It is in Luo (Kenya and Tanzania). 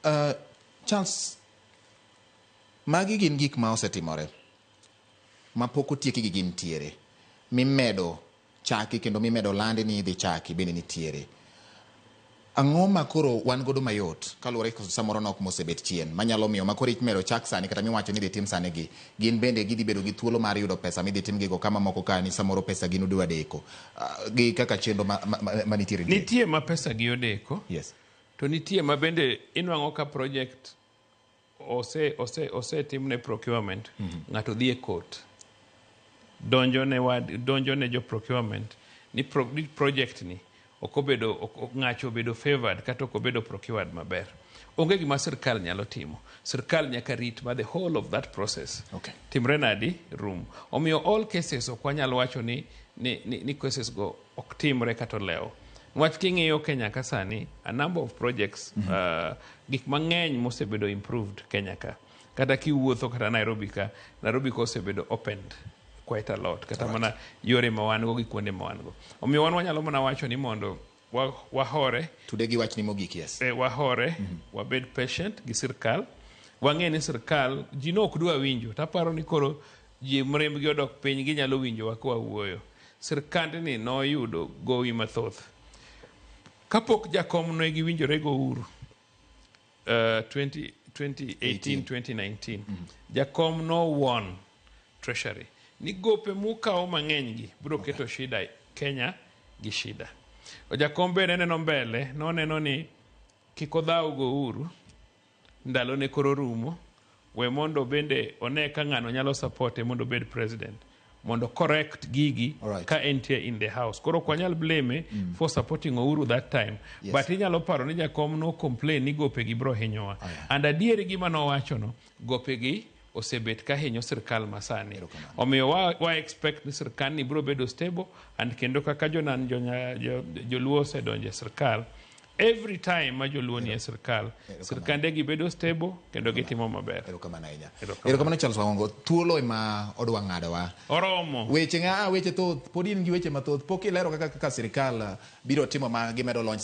Charles, magi gin gik ma osetimore ma pok otieki gi gintiere mimedo chaki kendo mimedo landi ni idhi chaki bende nitiere. Ang'o ma koro wan godo mayot kaluwore kod samoro nok mosebet chien manyalo miyo ma koro imedo chak sani kata miwacho ni idhi tim sani gi gin bende gidhi bedo gi thuolo mar yudo pesa midhi tim gigo kama moko ka ni samoro pesa gin udwa deko gi kaka chenro ma, ma, ma, ma nitiere nitiere. Nitie ma pesa gi odeko. Yes. To nitie ma bende inwang'o ka project ose ose osetimne procurement ng'ato dhi e court donjo ne wad donjo ne jo procurement ni, pro, ni project ni ok obedo ok, ok, ng'acho obedo favored kata ok obedo procured maber. Onge gima sirkal nyalo timo. Sirkal nyaka rit ma the whole of that process timre nadi rum. Omiyo all cases ok wanyal wacho ni, ni, ni, ni cases go ok timre kata olewo. Nwach king'iyo Kenya ka sani, a number of projects, gik mang'eny mosebedo improved Kenya ka. Kata kiwuotho kata Nairobi ka, Nairobi ka osebedo opened quite a lot. Kata mana yore ma wan go gi kuonde ma wan go. Omiyo wan wanyalo mana wacho ni mondo wahore. Tude gi wachni mogik, yes. Wahore, wabed patient gi sirkal. Wang'e ni sirkal, ji no ok dwa winjo. Taparo ni koro ji mrembgi odok piny, ginyalo winjowa ka wawuoyo. Sirkandni noyudo gowi mathoth. Kapok jakom ne giwinjore go Uhuru, 2018, 2019, jakom no won Treasury ni gope mukawo mang'eny gi biro keto shida Kenya gi shida. Jakom bende neno mbele, noneno ni kik odhaw go Uhuru, ndalo ne koro rumo, we mondo bende one ka ng'ano nyalo supporte mondo obed president, mondo correct gigi ka entie in the house. Koro ok wanyal blame for supporting Uhuru that time. But inyalo paro ni jakom no complain ni gope gi bro hinyowa. And adieri gima nowacho no, gope gi osebet ka hinyo sirkal masani. Omiyo wa expect ni sirkal ni bro bedo stable and kendo kaka jonan joluo osedonjo e sirkal, every time ma joluo ni e sirkal, sirkande gi bedo stable kendo gitimo maber. Erokamano ahinya. Erokamano Charles Wagongo. Thuolo ema odwa ng'adowa. Oromo. Weche ng'a weche thoth, pod in gi weche mathoth. Pok ilero kaka sirkal biro timo ma gimedo lony.